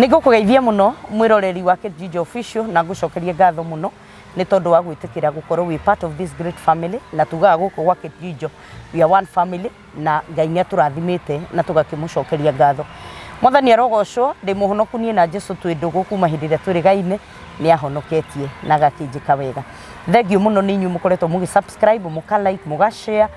Nĩ ngũkũgeithia mũno mwĩroreri wa Kate Ginger Official na ngũcokerie ngatho mũno nĩ tondũ wa gwĩtĩkĩra gũkorwo wĩ part of this great family, na tugaga gũkũ gwa Kate Ginger we are one family, na Ngai nĩ atũrathimĩte na tũgakĩmũcokeria ngatho. Mwathani arogocwo, ndĩ mũhonoku niĩ na Jesu twĩ ndũgũ kuma hĩndĩ ĩrĩa twĩrĩgaine, nĩ ahonoketie na agakĩnjĩka wega. Thengiũ mũno nĩ inyuĩ mũkoretwo mũgĩ subscribe, mũka like, mũga share,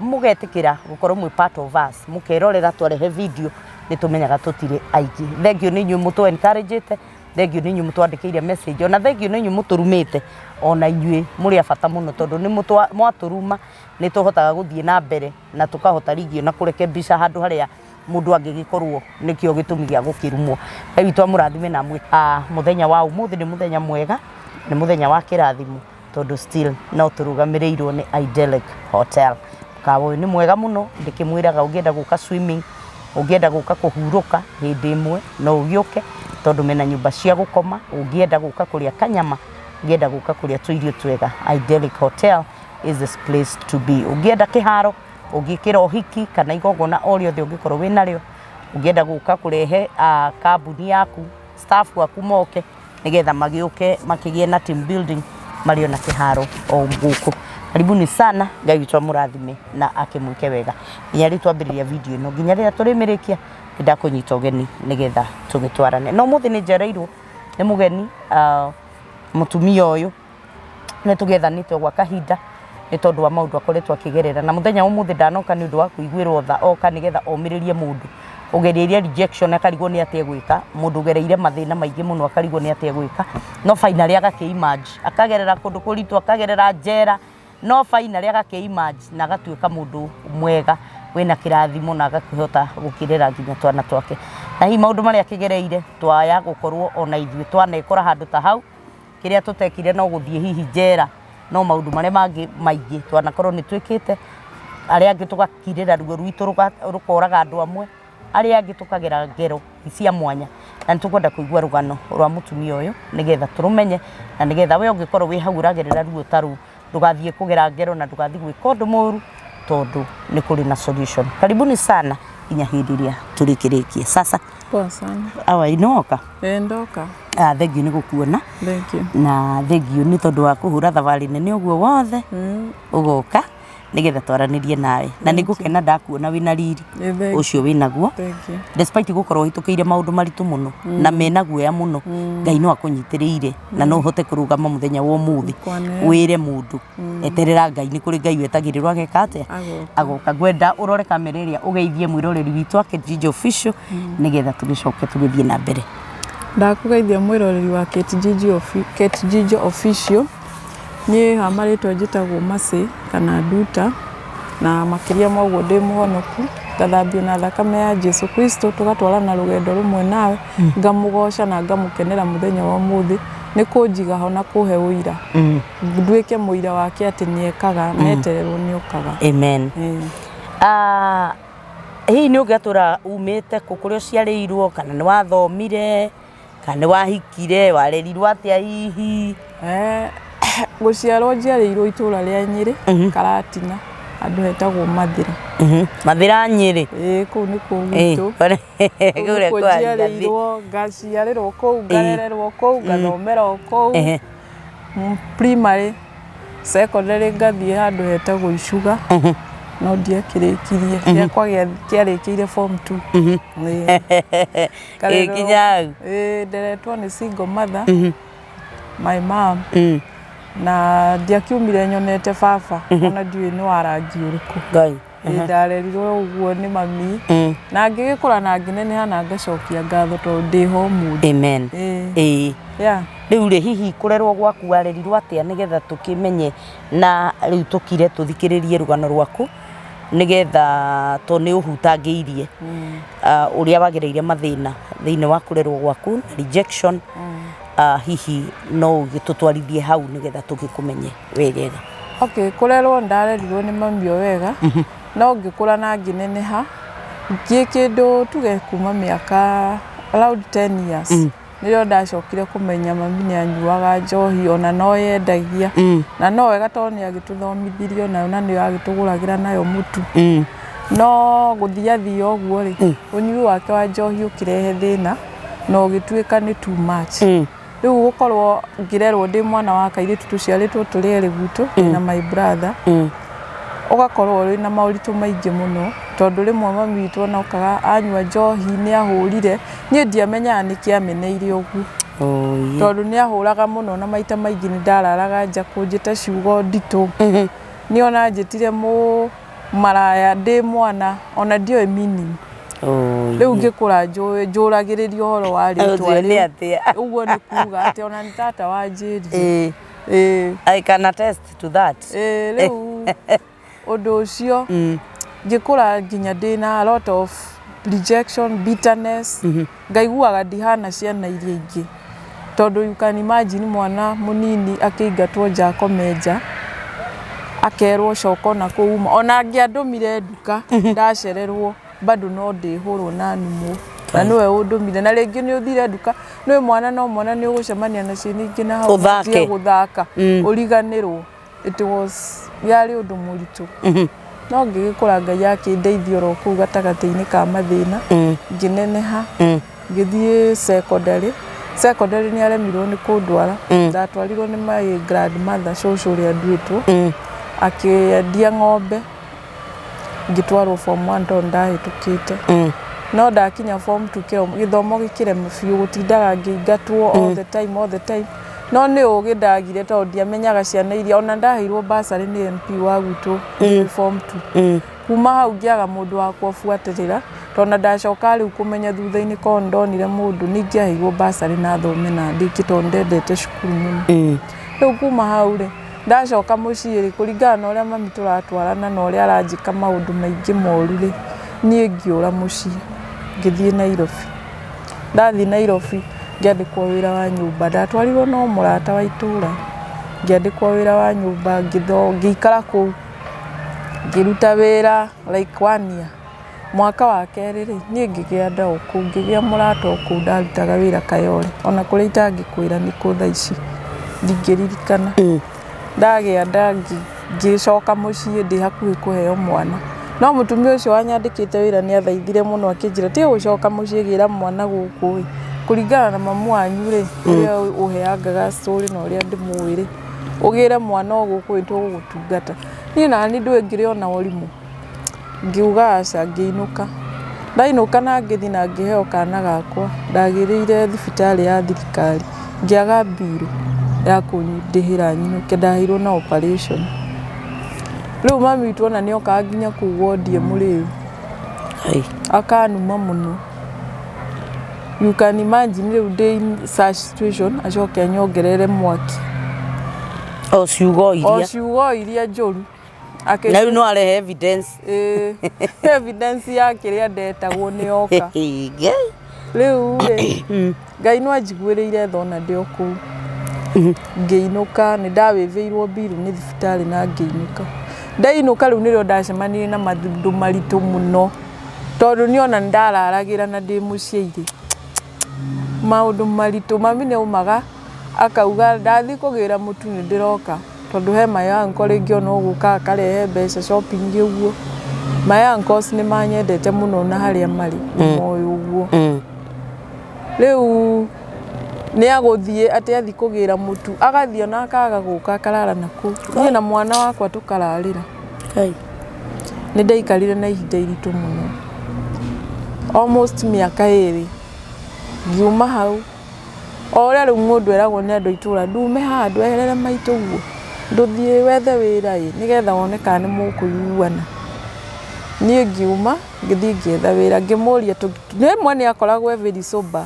mũgetĩkĩra gũkorwo mwĩ part of us, mũkerorera twarehe video nĩ tũmenyaga tũtirĩ aingĩ. Thengiũ nĩ inyuĩ mũtũ encourage te, thengiũ nĩ inyuĩ mũtwandĩkĩire message, ona thengiũ nĩ inyuĩ mũtũrumĩte, ona inyuĩ mũrĩ a bata mũno tondũ nĩ mwatũruma nĩ tũhotaga gũthiĩ na mbere na tũkahota rĩngĩ ona kũrekebisha handũ harĩa mũndũ angĩgĩkorwo nĩkĩo gĩtũmi gĩa gũkĩrumwo. Ngai witũ amũrathime na mũthenya wa ũmũthĩ nĩ mũthenya mwega, nĩ mũthenya wa kĩrathimo tondũ still no tũrũgamĩrĩirwo nĩ Idyllic Hotel. Mũkawa ũyũ nĩ mwega mũno, ndĩkĩmwĩraga ũngĩenda gũka swimming, ũngĩenda gũka kũhurũka hĩndĩ ĩmwe no ũgĩũke tondũ mena nyũmba cia gũkoma, ũngĩenda gũka kũrĩa kanyama, ũngĩenda gũka kũrĩa tũirio twega, Idyllic Hotel is the place to be. Ũngĩenda kĩharo, ũngĩkĩra ũhiki kana igongona o rĩothe ũngĩkorwo wĩnarĩo, ũngĩenda gũka kũrehe kambuni yaku, staff aku moke nĩgetha magĩũke makĩgĩe na team building marĩ ona kĩharo o gũkũ. Karibuni sana, Ngai witũ amũrathime na akĩmwĩke wega. Nginya rĩu twambĩrĩria video ĩno nginya rĩrĩa tũrĩmĩrĩkia, nĩ ndakũnyita ũgeni nĩgetha tũgĩtwarane. No ũmũthĩ nĩ njereirwo nĩ mũgeni, mũtumia ũyũ nĩ tũgethanĩte gwa kahinda nĩ tondũ wa maũndũ akoretwo akĩgerera, na mũthenya wa ũmũthĩ ndanoka nĩ ũndũ wa kũiguĩrwo tha, oka nĩgetha omĩrĩrie mũndũ ũgereire rejection akarigwo nĩ atĩa egwĩka, mũndũ ũgereire mathĩna maingĩ mũno akarigwo nĩ atĩa egwĩka, no finally agakĩ emerge, akagerera kũndũ kũritũ, akagerera njera, no finally agakĩ emerge na agatuĩka mũndũ mwega wĩna kĩrathimo na agakĩhota gũkĩrera nginya twana twake. Na hihi maũndũ marĩa akĩgereire twaya gũkorwo ona ithuĩ twanekora handũ ta hau, kĩrĩa tũtekire no gũthiĩ hihi njera, no maũndũ marĩa mangĩ maingĩ twanakorwo nĩ twĩkĩte, arĩa angĩ tũgakirĩra ruo rwitũ rũkoraga andũ amwe, arĩa angĩ tũkagera ngero cia mwanya, na nĩ tũkwenda kũigua rũgano rwa mũtumia ũyũ nĩgetha tũrũmenye, na nĩgetha we ũngĩkorwo wĩ hau ũragerera ruo ta rũu ndũgathiĩ kũgera ngero na ndũgathiĩ gwĩka ũndũ mũru tondũ nĩ kũrĩ na solution. Karibuni sana nginya hĩndĩ ĩrĩa tũrĩkĩrĩkie. Sasa. Poa sana. Awa inoka. Eh, ndoka. Ah, thengiũ nĩ gũkuona. Thank you. Na thengiũ nĩ tondũ wa kũhũra thabarĩ nene ũguo wothe ũgoka nĩgetha twaranĩrie nawe, na nĩ ngũkena ndakuona wĩna riri ũcio wĩnaguo Thank you. Despite gũkorwo ũhĩtũkĩire maũndũ maritũ mũno na mena guoya mũno, Ngai no akũnyitĩrĩire na no ũhote kũrũgama mũthenya wa ũmũthĩ Kwane. wĩre mũndũ eterera Ngai, nĩ kũrĩ Ngai wetagĩrĩrwo ageka atĩa? Agoka. Agoka. Ngwenda ũrore kamera ĩrĩa ũgeithie mwĩroreri witũ wa Kate Ginger Official nĩgetha tũgĩcoke tũgĩthiĩ na mbere. Ndakũgeithia mwĩroreri wa Kate Ginger Official. Niĩ ha marĩtwa njĩtagwo Mercy kana Nduta, na makĩria ma ũguo ndĩ mũhonoku, ngathambio na thakame ya Jesu Kristo, tũgatwarana rũgendo rũmwe nawe, ngamũgoca na ngamũkenera mũthenya wa ũmũthĩ, nĩ kũnjiga ho na kũhe ũira. Nduĩke mũira wake atĩ nĩ ekaga, na etererwo nĩ okaga. Amen. Hihi nĩ ũngĩatũra umĩte kũ, kũrĩa ũciarĩirwo, kana nĩ wathomire, kana nĩ wahikire, warerirwo atĩa hihi? Gũciarwo njiarĩirwo itũra rĩa Nyĩrĩ, Karatina, handũ hetagwo Mathĩra. Mathĩra Nyĩrĩ? Ĩĩ, kũu nĩkuo gwitũ. Kũu Kũu nĩkuo nĩkuo njiarĩirwo, ngaciarĩrwo kũu, ngarererwo kũu, ngathomera o kũu. Primary, secondary ngathiĩ handũ hetagwo Icuga, no ndiakĩrĩkirie, gĩakwa kĩarĩkĩire form 2. Ĩĩ. Nginya hau. Ĩĩ, nderetwo nĩ single mother, my mom, na ndiakiumire nyonete baba, ona ndiũĩ nĩ wa rangi ũrĩkũ. Ngai. Ĩĩ, ndarerirwo ũguo nĩ mami, na ngĩgĩkũra na ngĩneneha na ngacokia ngatho tondũ ndĩho ũmũthĩ. Amen. Ĩĩ. Ĩĩ. Yeah. Rĩu rĩ, hihi kũrerwo gwaku warerirwo atĩa nĩgetha tũkĩmenye, na rĩu tũkire tũthikĩrĩrie rũgano rwaku nĩgetha to nĩ ũhutangĩirie ũrĩa wagereire mathĩna thĩinĩ wa kũrerwo gwaku na rejection, hihi no ũgĩtũtwarithie hau nĩgetha tũgĩkũmenye wegega? Okay, kũrerwo ndarerirwo nĩ mami o wega, no ngĩkũra na ngĩneneha, ngĩ kĩndũ tuge kuma mĩaka around 10 years, nĩrĩo ndacokire kũmenya mami nĩ anyuaga njohi, ona no yendagia, na no wega tondũ nĩ agĩtũthomithirie onayo na nĩ agĩtũgũragĩra nayo mũtu. No gũthiathia ũguo rĩ, ũnyui wake wa njohi ũkĩrehe thĩna Na ũgĩtuĩka nĩ too much. Rĩu gũkorwo ngĩrerwo ndĩ mwana wa kairĩtu, tũciarĩtwo tũrĩ erĩ gwitũ na my brother, ũgakorwo ũrĩ na maũritũ maingĩ mũno, tondũ rĩmwe mami witũ ona okaga anyua njohi nĩ ahũrire. Niĩ ndiamenyaga nĩkĩ ameneire ũguo, tondũ nĩ ahũraga mũno, na maita maingĩ nĩ ndararaga nja kũnjĩta ciugo nditũ. Niĩ ona njĩtire mũ maraya ndĩ mwana, ona ndioĩ meaning. Rĩu ngĩkũra njũragĩrĩria ũhoro wa rĩtwa Ũcio nĩ rĩu. Atĩa? Ũguo nĩ kuga atĩ ona nĩ tata wanjĩrire. Ĩĩ. I can attest to that. Ĩĩ, rĩu ũndũ ũcio ngĩkũra nginya ndĩna a lot of rejection, bitterness, ngaiguaga ndihana ciana iria ingĩ, tondũ you can imagine mwana mũnini akĩingatwo nja, akome nja, akerwo coka ona kũu uma. Ona angĩandũmire nduka ndacererwo, bado no ndĩhũrwo na numwo na nĩwe ũndũmire. Na rĩngĩ nĩ ũthire nduka nĩwe mwana, no mwana nĩ ũgũcemania na ciana ingĩ na hau Ũthake. ũtige gũthaka, ũriganĩrwo. It was yarĩ ũndũ mũritũ, no ngĩgĩkũra, Ngai akĩndeithia oro kũu gatagatĩ-inĩ ka mathĩna. Ngĩneneha, ngĩthiĩ secondary. Secondary nĩ aremirwo nĩ kũndwara. Ndatwarirwo nĩ my grandmother, cũcũ ũrĩa nduĩtwo, akĩendia ng'ombe, ngĩtwarwo form 1 tondũ ndahĩtũkĩte. No ndakinya form 2, kĩo gĩthomo gĩkĩrema biũ, gũtindaga ngĩingatwo all the time, all the time. No nĩ ũgĩ ndagire, tondũ ndiamenyaga ciana iria. Ona ndaheirwo bursary nĩ MP wa gwitũ ndĩ form 2. Kuma hau ngĩaga mũndũ wa kũbuatĩrĩra, tondũ na ndacoka rĩu kũmenya thutha-inĩ, korwo ndonire mũndũ nĩ ingĩaheirwo bursary na thome na ndĩkie, tondũ ndendete cukuru mũno. Rĩu kuma hau rĩ, ndacoka mũciĩ rĩ, kũringana na ũrĩa mami tũratwarana na ũrĩa aranjĩka maũndũ maingĩ moru rĩ, niĩ ngĩũra mũciĩ, ngĩthiĩ Nairobi. Ndathiĩ Nairobi ngĩandĩkwo wĩra wa nyũmba. Ndatwarirwo no mũrata wa itũra, ngĩandĩkwo wĩra wa nyũmba, ngĩikara kũu, ngĩruta wĩra like one year. Mwaka wa kerĩ rĩ, niĩ ngĩgĩa nda o kũu, ngĩgĩa mũrata o kũu ndarutaga wĩra Kayole, ona kũrĩa itangĩkwĩra nĩ kũ thaa ici ndingĩririkana. Ndagĩa nda, ngĩcoka mũciĩ ndĩ hakuhĩ kũheo mwana, no mũtumia ũcio wanyandĩkĩte wĩra nĩ athaithire mũno, akĩnjĩra tiga gũcoka mũciĩ, gĩra mwana gũkũ ĩ, kũringana na mamu wanyu rĩ, ũrĩa ũheangaga story na ũrĩa ndĩmũĩ rĩ, ũgĩre mwana o gũkũ ĩ, tũgũgũtungata. Niĩ nani ndũĩ ngĩrĩ ona ũrimũ, ngiuga aca, ngĩinũka. Ndainũka na ngĩthiĩ na ngĩheo kana gakwa, ndagĩrĩire thibitarĩ ya thirikari, ngĩaga mbirũ ya kũndĩhĩra nyinũke, ndaheirwo na operation. Rĩu mami witũ ona nĩ okaga nginya kũu wondi e mũrĩu, akanuma mũno. You can imagine rĩu ndĩ in such situation, acoke anyongerere mwaki. O ciugo O iria ciugo iria njũru. Na rĩu no arehe evidence. Ĩĩ, evidence ya kĩrĩa ndetagwo nĩ yoka. Ngai. Rĩu rĩ, Ngai no anjiguĩrĩire tha ona ndĩ o kũu. Ngĩinũka, nĩ ndawĩvĩirwo mbiru nĩ thibitarĩ na ngĩinũka. Ndainũka rĩu nĩrĩo ndacemanirie na maũndũ maritũ mũno, tondũ niĩ ona nĩ ndararagĩra na ndĩ mũciĩ. Maũndũ maritũ, mami nĩ aumaga akauga ndathiĩ kũgĩra mũtu nĩ ndĩroka, tondũ he my uncle rĩngĩ ona ũgũka akarehe mbeca shopping ũguo. My uncles nĩ manyendete mũno, na harĩa marĩ nĩ moĩ ũguo. Rĩu nĩ agũthiĩ atĩ athiĩ kũgĩra mũtu, agathiĩ ona akaga gũka, akarara na kũu. Niĩ na mwana wakwa tũkararĩra. Ngai. Nĩ ndaikarire na ihinda iritũ mũno, almost mĩaka 2. Ngiuma hau o ũrĩa rĩu mũndũ eragwo nĩ andũ a itũra, ndume haha, ndweherere maitũ ũguo, ndũthiĩ wethe wĩra ĩ, nĩgetha wone kana nĩ mũkũiguana. Niĩ ngiuma, ngĩthiĩ ngĩetha wĩra, ngĩmũria. Rĩmwe nĩ akoragwo e very sober.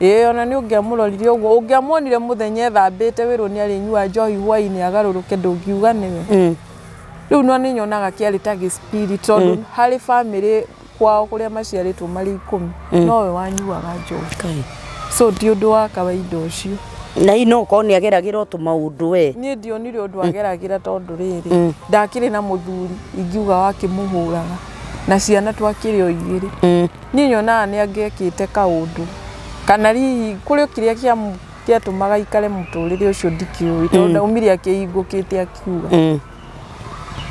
Ĩĩ, ona nĩ ũngĩamũrorire ũguo, ũngĩamuonire mũthenya ethambĩte, wĩrwo nĩ arĩnyua njohi hwainĩ agarũrũke, ndũngiuga nĩwe. Rĩu no nĩ nyonaga kĩarĩ ta gĩ spirit, tondũ harĩ famĩlĩ kwao kũrĩa maciarĩtwo marĩ 10, nowe wanyuaga njohi. Ngai. So ti ũndũ wa kawaida ũcio. Na hihi no ũkorwo nĩ ageragĩra o tũmaũndũ we? Niĩ ndionire ũndũ ageragĩra, tondũ rĩrĩ, ndakĩrĩ na mũthuri ingiuga wakĩmũhũraga, na ciana twakĩrĩ o igĩrĩ. Niĩ nyonaga nĩ angĩekĩte kaũndũ, kana hihi kũrĩ kĩrĩa kĩatũmaga aikare mũtũrĩre ũcio, ndikĩũĩ, tondũ ndaumire akĩhingũkĩte akiuga,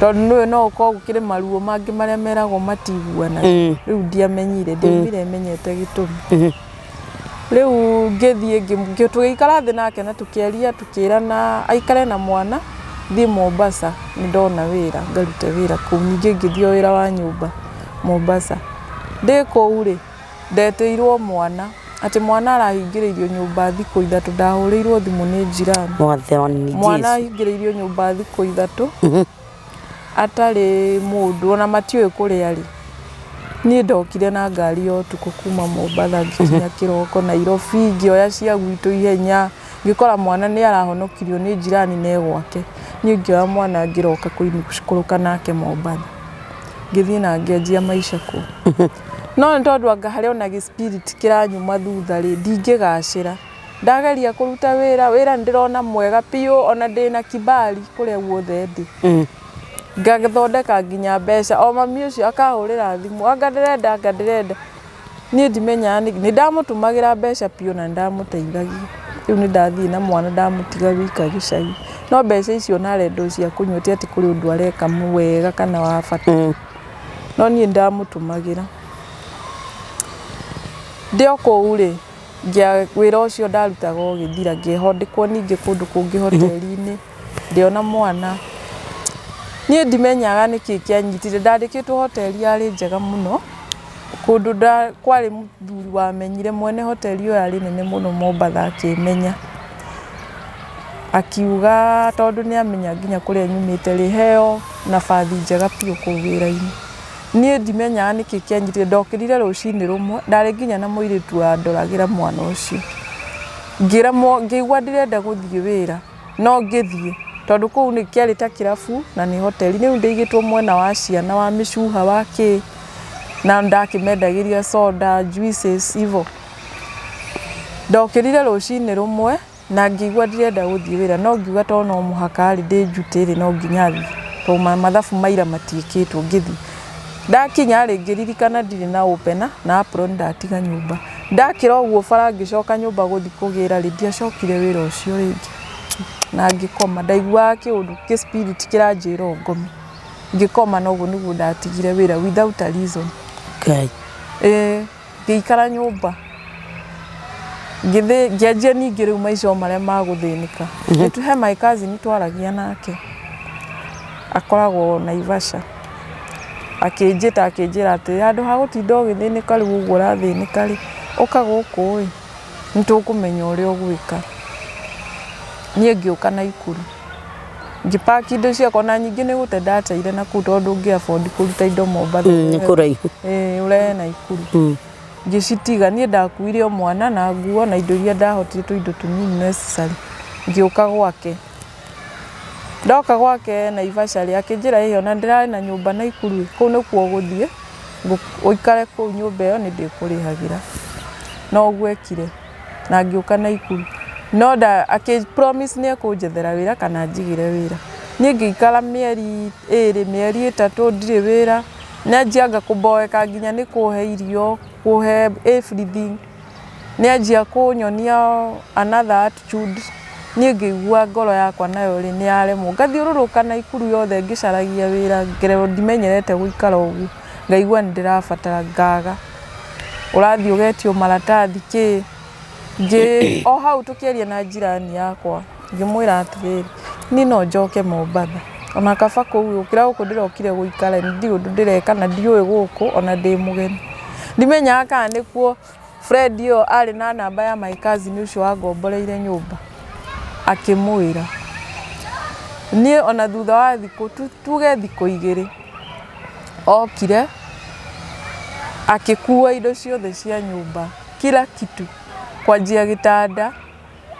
tondũ nĩwe no ũkorwo gũkĩrĩ maruo mangĩ marĩa meragwo matiguanaga. Rĩu ndiamenyire, ndiaumire menyete gĩtũmi. Rĩu ngĩthiĩ tũgĩikara thĩ nake na tũkĩaria tũkĩrana aikare na mwana thiĩ Mombasa nĩ ndona wĩra ngarute wĩra kũu. Ningĩ ngĩthiĩ o wĩra wa nyũmba Mombasa. Ndĩ kũu rĩ, ndetĩirwo mwana atĩ mwana arahingĩrĩirio nyũmba thikũ 3 ndahũrĩirwo thimũ nĩ njirani. Mwathani Mwana Jesu. ahingĩrĩirio nyũmba thikũ 3 atarĩ mũndũ ona matiũĩ kũrĩa arĩ. Niĩ ndokire na ngari ya ũtukũ kuma Mombatha ngĩkinya kĩroko Nairobi ngĩoya cia gwitũ ihenya ngĩkora mwana nĩ arahonokirio nĩ njirani na e gwake. Niĩ ngĩoya mwana ngĩroka kũikũrũka nake Mombatha. Ngĩthiĩ na ngĩanjia maica kũu. No nĩ tondũ anga harĩ ona gĩ spirit kĩranyuma thutha rĩ, ndingĩgacĩra. Ndageria kũruta wĩra, wĩra nĩ ndĩrona mwega biũ ona ndĩna kibali kũrĩa guothe ndĩ. Ngathondeka nginya mbeca, o mami ũcio akahũrĩra thimũ, anga ndĩrenda anga ndĩrenda. Niĩ ndimenyaga nĩkĩ, nĩ ndamũtũmagĩra mbeca biũ na nĩ ndamũteithagia. Rĩu nĩ ndathiĩ na mwana ndamũtiga wika gĩcagi. No mbeca icio ona arenda o cia kũnyua ti atĩ kũrĩ ũndũ areka wega kana wa bata. No niĩ nĩ ndamũtũmagĩra. Ndĩ o kũu rĩ, wĩra ũcio ndarutaga ũgĩthira ngĩhondĩkwo ningĩ kũndũ kũngĩ hoteri-inĩ ndĩona mwana. Niĩ ndimenyaga nĩkĩ kĩanyitire, ndandĩkĩtwo hoteri yarĩ njega mũno, kũndũ kwarĩ mũthuri wamenyire mwene hoteri ĩyo yarĩ nene mũno Mombatha akĩmenya. Akiuga tondũ nĩ amenya nginya kũrĩa nyumĩte rĩ, heo nabathi njega biũ kũu wĩra-inĩ. Niĩ ndimenyaga nĩkĩ kĩanyitire, ndokĩrire rũcinĩ rũmwe, ndarĩ nginya na mũirĩtu wandoragĩra mwana ũcio. Ngĩigua ndirenda gũthiĩ wĩra, no ngĩthiĩ tondũ kũu nĩ kĩarĩ ta kĩrabu na nĩ hoteri. Rĩu ndaigĩtwo mwena wa ciana wa mĩcuha wa kĩ, na ndakĩmendagĩria soda, juices hivo. Ndokĩrire rũcinĩ rũmwe na ngĩigua ndirenda gũthiĩ wĩra no ngiuga tondũ no mũhaka rĩ ndĩ njuti rĩ no nginya thiĩ tondũ mathabu ma ira matiĩkĩtwo ngĩthiĩ. Ndakinya rĩ ngĩririkana ndirĩ na opener na apron ndatiga nyũmba. Ndakĩra ũguo bara ngĩcoka nyũmba gũthiĩ kũgĩra rĩ ndiacokire wĩra ũcio rĩngĩ na ngĩkoma. Ndaiguaga kĩũndũ kĩ spirit kĩranjĩra o ngome. Ngĩkoma na ũguo nĩguo ndatigire wĩra without a reason. Ngai. Ĩĩ ngĩikara nyũmba. Ngĩthĩ ngĩanjia ningĩ rĩu maica o marĩa ma gũthĩnĩka. He my cousin twaragia nake akoragwo Naivasha. Akĩnjĩta akĩnjĩra atĩ handũ ha gũtinda ũgĩthĩnĩka rĩu ũguo ũrathĩnĩka rĩ, ũka gũkũ ĩ, nĩ tũkũmenya ũrĩa ũgwĩka. Niĩ ngĩũka Naikuru. Ngĩ pack indo ciakwa na ningĩ nĩ gũte ndateire na kũu tondũ ndũngĩ afford kũruta indo Mombatha. Nĩ kũraihu. Ĩĩ ũrehe Naikuru. Ngĩcitiga niĩ ndakuire o mwana na nguo na indo iria ndahotire tũindo tũnini necessary. Ngĩũka gwake. Ndoka gwake Naivasha rĩ, akĩnjĩra ĩĩ ona ndĩrarĩ na nyũmba Naikuru ĩ, kũu nĩkuo ũgũthiĩ, ũikare kũu nyũmba ĩyo nĩ ndĩkũrĩhagĩra. No ũguo ekire na ngĩũka Naikuru. No akĩ promise nĩ ekũnjethera wĩra kana anjigĩre wĩra. Niĩ ngĩikara mĩeri 2 mĩeri 3 ndirĩ wĩra, nĩ anjianga kũmboeka nginya nĩ kũhe irio, kũhe everything. Nĩ anjia kũnyonia another attitude. Niĩ ngĩigua ngoro yakwa nayo rĩ nĩ yaremwo. Ngathiũrũrũka Naikuru yothe ngĩcaragia wĩra ngerwo ndimenyerete gũikara ũguo. Ngaigua nĩ ndĩrabatara ngaga. Ũrathiĩ ũgetio maratathi kĩ. O hau tũkĩaria na njirani yakwa ngĩmwĩra atĩrĩrĩ, niĩ no njoke Mombatha ona kaba kũu gũkĩra gũkũ ndĩrokire gũikara ndirĩ ũndũ ndĩreka na ndiũĩ gũkũ ona ndĩ mũgeni. Ndimenyaga kana nĩkuo Fred ũyũ arĩ na namba ya my cousin ũcio wangomboreire nyũmba akĩmwĩra. Niĩ ona thutha wa thikũ tuge thikũ 2 okire akĩkua indo ciothe cia nyũmba kila kitu kwanjia gĩtanda,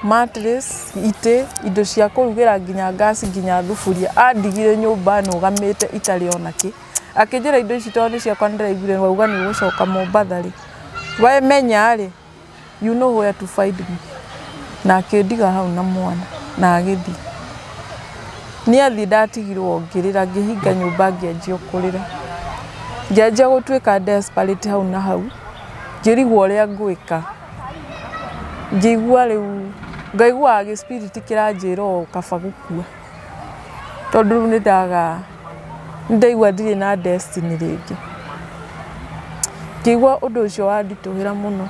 mattress, itĩ, indo cia kũrugĩra nginya gas nginya thuburia. Andigire nyũmba nũgamĩte itarĩ ona kĩ. Akĩnjĩra indo ici tondũ nĩ ciakwa nĩ ndĩraiguire wauga nĩ ũgũcoka Mombatha rĩ, wemenya rĩ, you know where to find me. Na akĩndiga hau na mwana na agĩthiĩ. Niĩ athiĩ ndatigirwo ngĩrĩra ngĩhinga nyũmba ngĩanjia kũrĩra. Ngĩanjia gũtuĩka desperate hau na hau, ngĩrigwo ũrĩa ngwĩka. Ngĩigua rĩu, ngaiguaga gĩ spirit kĩranjĩra o kaba gũkua. Tondũ rĩu nĩ ndaga, nĩ ndaigua ndirĩ na destiny rĩngĩ. Ngĩigua ũndũ ũcio wanditũhĩra mũno.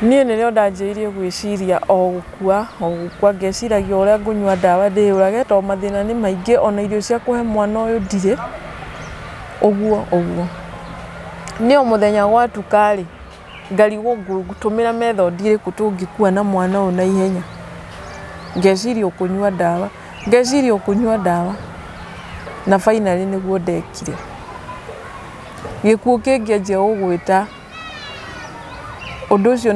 Niĩ nĩrĩo ndanjĩrĩirie gwĩciria o gũkua, o gũkua, ngeciragia ũrĩa ngũnyua ndawa ndĩyũrage tondũ mathĩna nĩ maingĩ ona irio cia kũhe mwana ũyũ ndirĩ, ũguo ũguo. Niĩ o mũthenya gwatuka rĩ, ngarigwo ngũtũmĩra method ĩrĩkũ tũngĩkua na mwana ũyũ na ihenya. Ngeciria o kũnyua ndawa, ngeciria o kũnyua ndawa na finally nĩguo ndekire. Gĩkuũ kĩngĩanjia gũgwĩta Ũndũ ũcio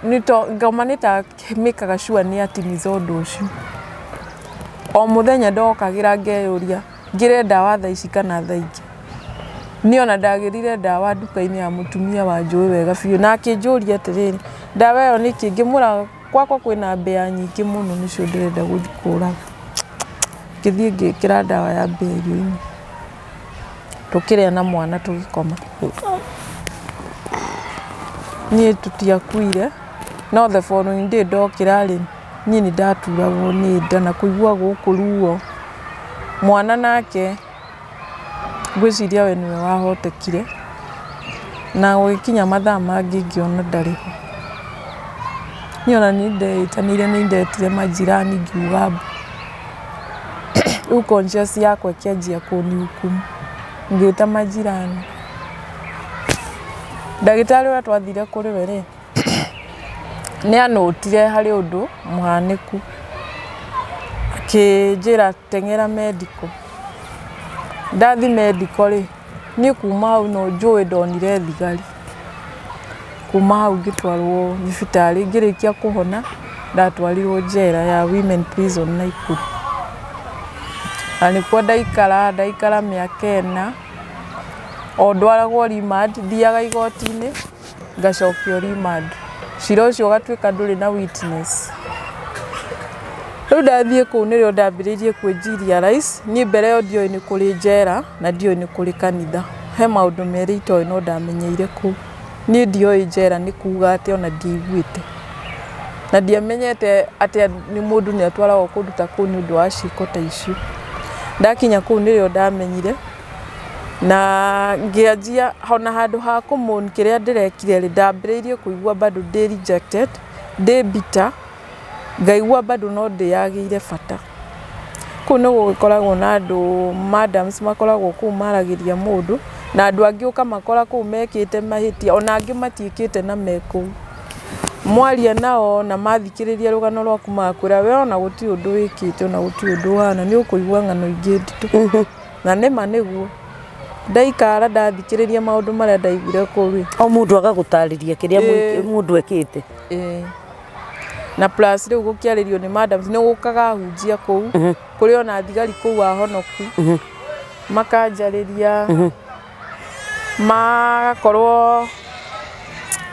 nĩ to ngoma nĩ ta mĩkaga sure nĩ atimiza ũndũ ũcio. O mũthenya ndokagĩra ngeyũria ngĩre ndawa thaa ici kana thaa ingĩ. Niĩ ona ndagĩrire ndawa nduka-inĩ ya mũtumia wanjũĩ wega biũ na akĩnjũria atĩrĩrĩ, ndawa ĩyo nĩ kĩ? Ngĩmwĩra gwakwa kwĩna mbĩa nyingĩ mũno nĩcio ndĩrenda gũthiĩ kũraga. Ngĩthiĩ ngĩkĩra ndawa ya mbĩa irio-inĩ. Tũkĩrĩa na mwana tũgĩkoma. Niĩ tũtiakuire, no the following day ndokĩra rĩ, niĩ nĩ ndaturagwo nĩ nda na kũigua gũkũ ruo. Mwana nake ngwĩciria we nĩwe wahotekire, na gũgĩkinya mathaa mangĩ ngĩona ndarĩ ho. Niĩ ona nĩ ndeĩtanĩire nĩ ndetire manjirani ngiuga mbu. Rĩu conscious yakwa ĩkĩanjia kũnihukumu, ngĩta majirani. Ndagĩtarĩ ũrĩa twathire kũrĩ we rĩ, nĩ anũtire harĩ ũndũ mũhanĩku, akĩnjĩra teng'era medical. Ndathiĩ medical rĩ, niĩ kuma hau no njũĩ ndonire thigari. Kuma hau ngĩtwarwo thibitarĩ, ngĩrĩkia kũhona ndatwarirwo njera ya Women Prison Naikuru. Na nĩkuo ndaikara, ndaikara mĩaka ĩna, o ndwaragwo remand, thiaga igoti-inĩ ngacokio remand. Cira ũcio ũgatuĩka ndũrĩ na witness. Rĩu ndathiĩ kũu nĩrĩo ndambĩrĩirie kwĩnjiria rais, niĩ mbere ĩyo ndioĩ nĩ kũrĩ njera na ndioĩ nĩ kũrĩ kanitha. He maũndũ merĩ itoĩ no ndamenyeire kũu. Niĩ ndioĩ njera nĩ kuga atĩa ona ndiaiguĩte. Na ndiamenyete atĩ mũndũ nĩ atwaragwo kũndũ ta kũu nĩ ũndũ wa ciĩko ta icio. Ndakinya kũu nĩrĩo ndamenyire na ngĩanjia ona handũ ha kũ mourn kĩrĩa ndĩrekire rĩ, ndambĩrĩirie kũigua bado ndĩ rejected, ndĩ bitter. Ngaigua bado no ndĩyagĩire bata. Kũu nĩ gũgĩkoragwo na andũ madams makoragwo kũu maragĩria mũndũ, na andũ angĩ ũkamakora kũu mekĩte mahĩtia ona angĩ matiĩkĩte na me kũu. Mwaria nao na mathikĩrĩria rũgano rwaku magakwĩra we ona gũtirĩ ũndũ wĩkĩte ona gũtirĩ ũndũ ũhana, nĩ ũkũigua ng'ano ingĩ nditũ. Na nĩma nĩguo. Ndaikara ndathikĩrĩria maũndũ marĩa ndaiguire kũu rĩ. O mũndũ agagũtarĩria kĩrĩa mũndũ ekĩte. Ĩĩ. Na plus rĩu gũkĩarĩrio nĩ madams nĩ gũkaga ahunjia kũu kũrĩ ona thigari kũu ahonoku makanjarĩria magakorwo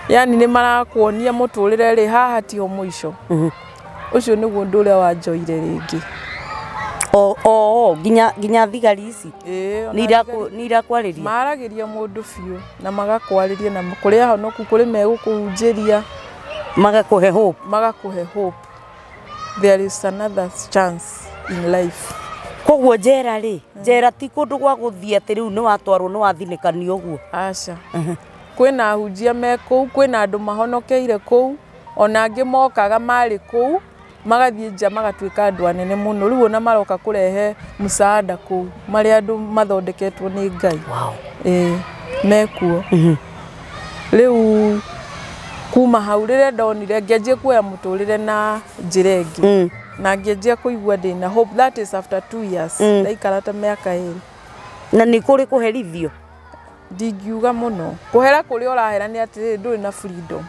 yani nĩ marakuonia mũtũrĩre rĩ haha tiho mũico. Ũcio nĩguo ũndũ ũrĩa wanjoire rĩngĩ. O o nginya nginya thigari ici Ĩĩ, ona nĩ thigari- nĩ irakwarĩria. Maragĩria mũndũ biũ na magakwarĩria na kũrĩ ahonoku kũrĩ megũkũhunjĩria. Magakũhe hope. Magakũhe hope. There is another chance in life. Koguo njera rĩ, njera ti kũndũ gwa gũthiĩ atĩ rĩu nĩ watwarwo nĩ wathinĩkanio ũguo. Aca. Kwĩna ahunjia me kũu, kwĩna andũ mahonokeire kũu, ona angĩ mokaga marĩ kũu, magathiĩ nja magatuĩka andũ anene mũno. Rĩu ona maroka kũrehe msaada kũu, marĩ andũ mathondeketwo nĩ Ngai. Wow. Ĩĩ, mekuo. Rĩu kuma hau rĩrĩa ndonire ngĩanjia kuoya mũtũrĩre na njĩra ĩngĩ. Na ngĩanjia kũigua ndĩna hope, that is after 2 years. Ndaikara ta mĩaka 2. Na nĩ kũrĩ kũherithio? Ndingiuga mũno. Kũhera kũrĩa ũrahera nĩ atĩrĩrĩ ndũrĩ na freedom.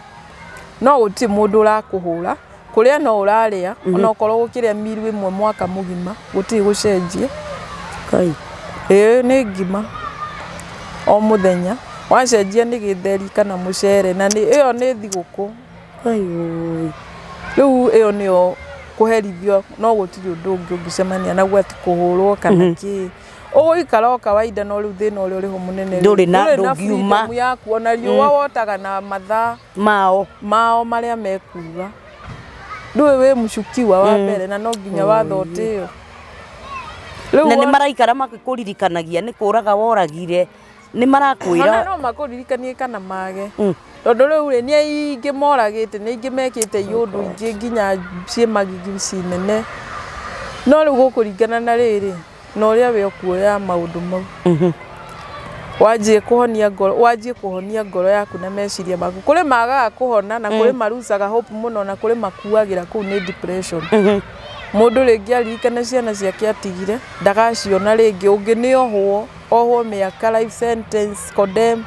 No gũtirĩ mũndũ ũrakũhũra, kũrĩa no ũrarĩa, ona okorwo ũgũkĩrĩa meal ĩmwe mwaka mũgima, gũtirĩ gũcenjia. Kai. Ĩĩ nĩ ngima o mũthenya, wacenjia nĩ gĩtheri kana mũcere na ĩyo nĩ thigũkũ. Kai ũĩ. Rĩu ĩyo nĩyo kũherithio no gũtirĩ ũndũ ũngĩ ũngĩcemania naguo atĩ kũhũrwo kana kĩ. Ũgũikara o kawaida no rĩu thĩna ũrĩa ũrĩ ho mũnene rĩ, Ndũrĩ na- ndũrĩ na ndũngiuma. freedom yaku ona riũa wotaga na mathaa Mao. mao marĩa mekuga. Ndũĩ wĩ mũcukiwa wa mbere na no nginya watho ũtĩo. Rĩu Na nĩ wona- maraikara makĩkũririkanagia nĩ kũraga woragire. Nĩ Ona marakwĩra. no makũririkanie kana mage. Tondũ rĩu rĩ, nĩ aingĩ moragĩte, nĩ aingĩ mekĩte iũndũ ingĩ nginya ciĩ magigi ciĩ nene. No rĩu gũkũringana na rĩrĩ, na ũrĩa we ũkuoya maũndũ mau. Wanjie kũhonia ngoro, wanjie kũhonia ngoro yaku na meciria maku. Kũrĩ magaga kũhona na kũrĩ marucaga hope mũno na kũrĩ makuagĩra kũu nĩ depression. Mũndũ rĩngĩ aririkana ciana ciake atigire, ndagaciona rĩngĩ, ũngĩ nĩ ohwo, ohwo mĩaka life sentence, condemn,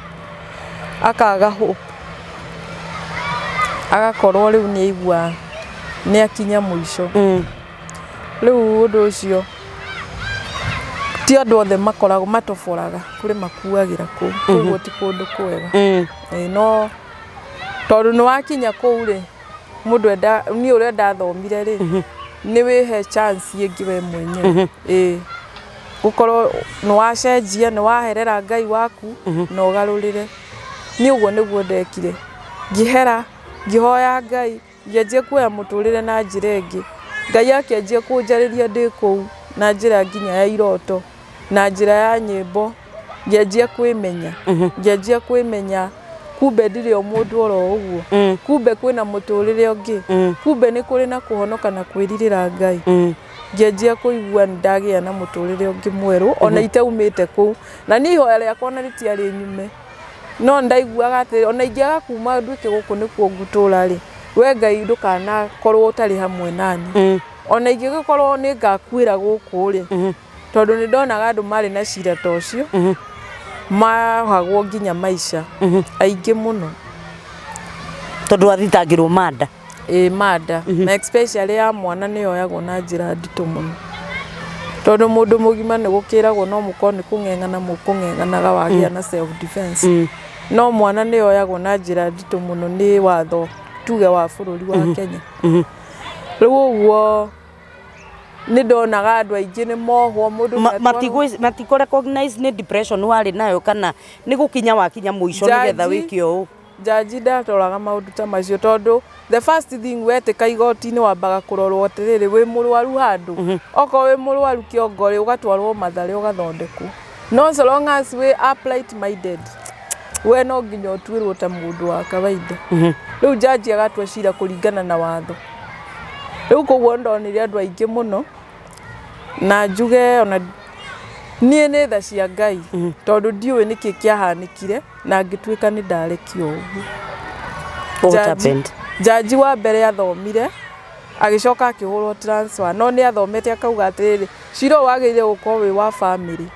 akaga hope. Agakorwo rĩu nĩ aigua nĩ akinya mũico. Rĩu ũndũ ũcio ti andũ othe makoragwo matoboraga, kũrĩ makuagĩra kũu, koguo ti kũndũ kwega. Ĩĩ no tondũ nĩ wakinya kũu rĩ, mũndũ enda niĩ ũrĩa ndathomire rĩ, nĩ wĩhe chance ĩngĩ we mwenyewe. Ĩĩ gũkorwo nĩ wacenjia, nĩ waherera Ngai waku na ũgarũrĩre. Niĩ ũguo nĩguo ndekire, ngĩhera, ngĩhoya Ngai, ngĩanjia kuoya mũtũrĩre na njĩra ĩngĩ. Ngai akĩanjia kũnjarĩria ndĩ kũu na njĩra nginya ya iroto, na njĩra ya nyĩmbo, ngĩanjia kwĩmenya, ngĩanjia kwĩmenya kumbe ndirĩ o mũndũ oro ũguo, kumbe kwĩna mũtũrĩre ũngĩ, kumbe nĩ kũrĩ na kũhonoka na kwĩrirĩra Ngai. Ngĩanjia kũigua nĩ ndagĩa na mũtũrĩre ũngĩ mwerũ ona itaumĩte kũu. Na niĩ ihoya rĩakwa ona rĩtiarĩ nyume, no nĩ ndaiguaga atĩ ona ingĩaga kuma nduĩke gũkũ nĩkuo ngũtũra rĩ, we Ngai ndũkanakorwo ũtarĩ hamwe naniĩ. Ona ingĩgĩkorwo nĩ ngakuĩra gũkũ rĩ, tondũ nĩ ndonaga andũ marĩ na cira ta ũcio, mohagwo nginya maica, aingĩ mũno. Tondũ athitangĩrwo murder. Ĩĩ murder, na especially ya mwana nĩ yoyagwo na njĩra nditũ mũno. Tondũ mũndũ mũgima nĩ gũkĩragwo no mũkorwo nĩ kũng'eng'ana mũkũng'eng'anaga wagĩa na self defense. No mwana nĩ yoyagwo na njĩra nditũ mũno nĩ watho tuge wa bũrũri wa Kenya. Rĩu ũguo nĩ ndonaga andũ aingĩ nĩ mohwo mũndũ nĩ atwarwo- Matikũ recognize nĩ depression warĩ nayo kana nĩ gũkinya wakinya mũico nĩgetha Jaji- wĩke ũũ. Jaji ndatoraga maũndũ ta macio tondũ the first thing wetĩka igoti-inĩ wambaga kũrorwo atĩrĩrĩ wĩ mũrwaru handũ okorwo wĩ mũrwaru kĩongo rĩ ũgatwarwo Mathare ũgathondekwo no so long as wĩ upright minded we no nginya ũtuĩrwo ta mũndũ wa kawaida. Rĩu jaji agatua cira kũringana na watho. Rĩu koguo ndonire andũ aingĩ mũno na njuge ona niĩ nĩ tha cia Ngai tondũ ndiũĩ nĩkĩ kĩahanĩkire na ngĩtuĩka nĩ ndarekio ũguo. What Jaji- happened? Jaji wa mbere athomire agĩcoka akĩhũrwo transfer no nĩ athomete akauga atĩrĩrĩ cira ũyũ wagĩrĩire gũkorwo wĩ wa family.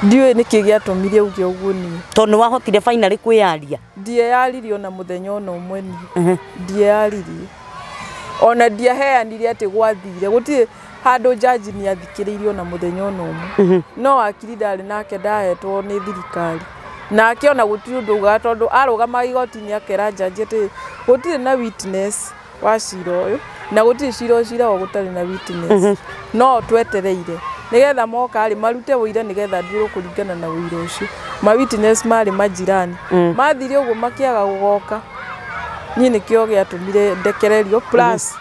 Ndiũĩ nĩkĩ gĩatũmire auge ũguo niĩ. Tondũ nĩ wahotire finally kwĩyaria. Ndieyaririe ona mũthenya ona ũmwe niĩ. Ndieyaririe. Ona ndiaheanire atĩ gwathire gũtirĩ handũ jaji nĩ athikĩrĩirie ona mũthenya ona ũmwe. No wakiri ndarĩ nake ndahetwo nĩ thirikari. Nake ona gũtirĩ ũndũ augaga tondũ arũgamaga igoti-inĩ akera jaji atĩ gũtirĩ na witness wa cira ũyũ na gũtirĩ cira ũciragwo gũtarĩ na witness. No twetereire nĩgetha moka rĩ marute ũira nĩgetha nduĩrwo kũringana na ũira ũcio. Ma witness marĩ majirani. Mathire ũguo makĩaga gũgoka. Niĩ nĩkĩo gĩatũmire ndekererio plus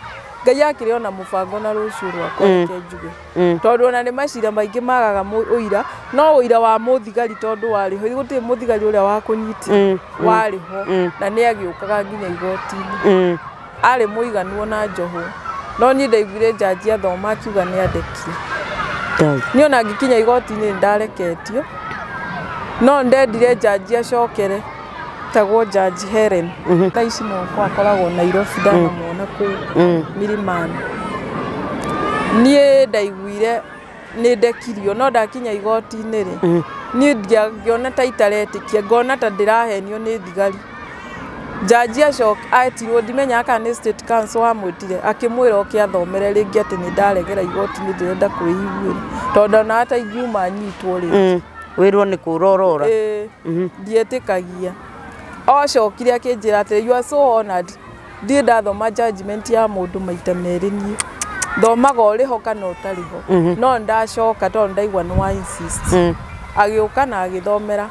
Ngai akĩrĩ ona mũbango na rũciũ rwakwa reke njuge. Tondũ ona nĩ macira maingĩ magaga ũira no ũira wa mũthigari tondũ warĩ ho gũtirĩ mũthigari ũrĩa wakũnyitire warĩ ho na nĩ agĩũkaga nginya igoti-inĩ. Arĩ mũiganu ona njohwo. No niĩ ndaiguire jaji athoma akiuga nĩ andekie. Niĩ ona ngĩkinya igoti-inĩ nĩ ndareketio no ndendire jaji acokere etagwo Jaji Helen. Thaa ici no akoragwo Nairobi ndanamuona kũu Milimani. Niĩ ndaiguire nĩ ndekirio no ndakinya igoti-inĩ rĩ niĩ ngĩona ta itaretĩkia ngona ta ndĩrahenio nĩ thigari. Jaji acoka etirwo ndimenyaga kana nĩ state counsel wamwĩtire akĩmwĩra oke athomere rĩngĩ atĩ nĩ ndaregera igoti-inĩ ndĩrenda kwĩiguĩra tondũ ndonaga ta ingiuma nyitwo rĩngĩ. Wĩrwo nĩ kũra ũrora. Ĩĩ ndietĩkagia. Acokire akĩnjĩra atĩrĩ you are so honored ndirĩ ndathoma judgment ya mũndũ maita merĩ niĩ. Thomaga ũrĩ ho kana ũtarĩ ho. No ndacoka tondũ ndaigua nĩ wa insist. Agĩũka na agĩthomera.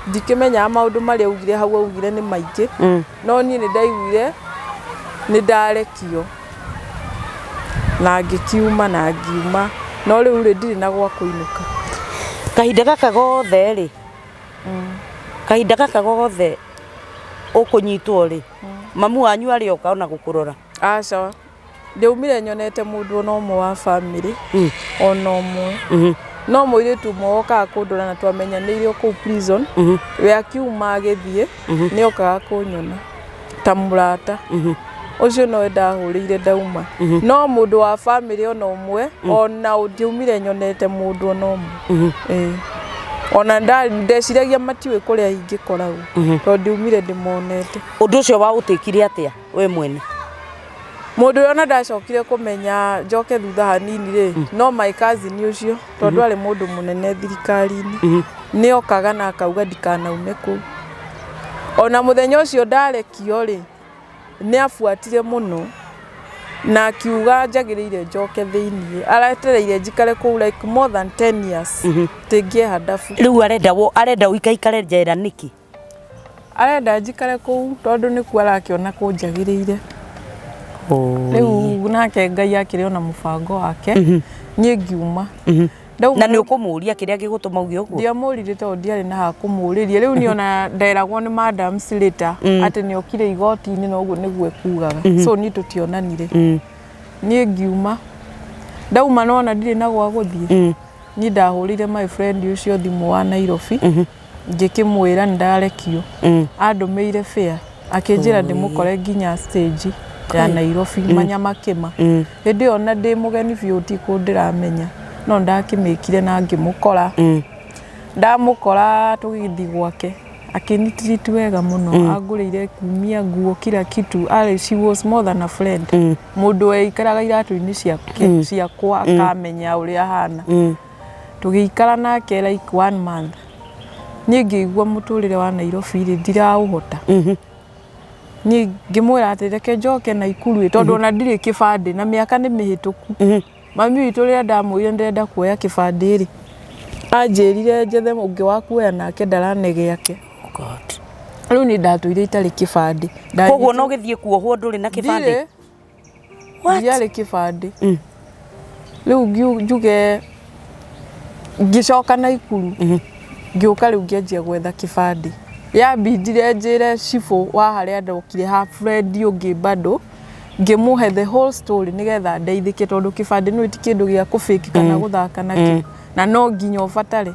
Ndikĩmenyaga maũndũ marĩa augire hau augire nĩ maingĩ. No niĩ nĩ ndaiguire nĩ ndarekio. Na ngĩkiuma na ngiuma. No rĩu rĩ ndirĩ na gwa kũinũka. Kahinda gaka gothe rĩ, kahinda gaka gothe Ũkũnyitwo rĩ, mamu wanyu arĩ oka ona gũkũrora? Aca, ndiaumire nyonete mũndũ ona ũmwe wa bamĩrĩ, ona ũmwe. No mũirĩtu ũmwe wokaga kũndora na twamenyanĩire o kũu prison, we akiuma agĩthiĩ, nĩ okaga kũnyona ta mũrata. Ũcio nowe ndahũrĩire ndauma. No mũndũ wa bamĩrĩ ona ũmwe, ona ndiaumire nyonete mũndũ ona ũmwe. Ĩĩ. Ona ndeciragia matiũĩ kũrĩa ingĩkoragwo, tondũ ndiaumire ndĩmonete. Ũndũ ũcio wa ũtĩkire atĩa we mwene? Mũndũ ũrĩa ona ndacokire kũmenya njoke thutha hanini rĩ, no my cousin ũcio, tondũ arĩ mũndũ mũnene thirikari-inĩ, nĩ okaga na akauga ndikanaume kũu. Ona mũthenya ũcio ndarekio rĩ, nĩ abuatire mũno na akiuga njagĩrĩire njoke thĩiniĩ. Aretereire njikare kũu like more than 10 years tingĩeha ndabu. Rĩu arenda wo arenda ũikaikare njera nĩkĩ? Arenda njikare kũu tondũ nĩkuo arakĩona kũnjagĩrĩire. Rĩu nake Ngai akĩrĩ ona mũbango wake, niĩ ngiuma. Ndauma. Na nĩ ũkũmũria kĩrĩa gĩgũtũma uge ũguo? Ndiamũririe tondũ ndiarĩ na ha kũmũrĩria. Rĩu niĩ ona nderagwo nĩ madam later atĩ nĩ okire igoti-inĩ na ũguo nĩguo ekugaga. So niĩ tũtionanire. Niĩ ngiuma. Ndauma nona ndirĩ na gwa gũthiĩ. Niĩ ndahũrĩire my friend ũcio thimũ wa Nairobi, ngĩkĩmwĩra nĩ ndarekio. Andũmĩire fare, akĩnjĩra ndĩmũkore nginya stage ya Nairobi Manyamakĩma. Hĩndĩ ĩyo ona ndĩ mũgeni biũ ti kũndũ ndĩramenya, no ndakĩmĩkire na ngĩmũkora. Ndamũkora tũgĩthiĩ gwake, akĩnĩ treat wega mũno, angũrĩire kumia nguo kila kitu. Arĩ, she was more than a friend. Mũndũ weikaraga iratũ-inĩ ciake ciakwa akamenya ũrĩa hana. Tũgĩikara nake like one month. Niĩ ngĩigua mũtũrĩre wa Nairobi rĩ, ndiraũhota. Niĩ ngĩmwĩra atĩ reke njoke Naikuru ĩ, tondũ ona ndirĩ kĩbandĩ na mĩaka nĩ mĩhĩtũku. Mami witũ rĩrĩa ndamwĩrire ndĩrenda kuoya kĩbandĩ rĩ, anjĩrire njethe ũngĩ wa kuoya nake ndarane gĩake. God. Rĩu niĩ ndatũire itarĩ kĩbandĩ. Koguo no gĩthiĩ kuohwo ndũrĩ na kĩbandĩ? Ndirĩ. What? Ndiarĩ kĩbandĩ. Rĩu njuge ngĩcoka Naikuru, ngĩũka rĩu ngĩanjia gwetha kĩbandĩ. Yambindire njĩre cibũ wa harĩa ndokire ha friend ũngĩ bado, ngĩmũhe the whole story nĩgetha ndeithĩke, tondũ kĩbandĩ nĩ ti kĩndũ gĩa kũfake kana gũthaka nakĩo, na no nginya ũbatare.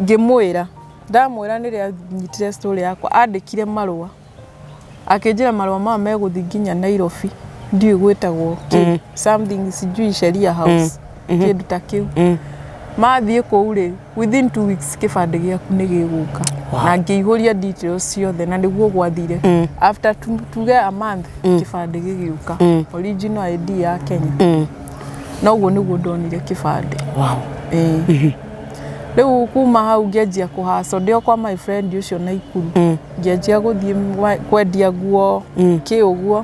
Ngĩmwĩra, ndamwĩra nĩrĩa anyitire story yakwa, andĩkire marũa, akĩnjĩra marũa maya megũthiĩ nginya Nairobi, ndiũĩ gwĩtagwo kĩ, something sijui Sheria House, kĩndũ ta kĩu. Mathiĩ kũu rĩ, within 2 weeks kĩbandĩ gĩaku nĩ gĩgũka. Na ngĩihũria details ciothe na nĩguo gwathire. After tuge a month, kĩbandĩ gĩgĩũka, original ID ya Kenya. Na ũguo nĩguo ndonire kĩbandĩ. Ĩĩ. Rĩu kuma hau ngĩanjia kũhaco ndĩ o kwa my friend ũcio Naikuru, ngĩanjia gũthiĩ kwendia nguo kĩ ũguo.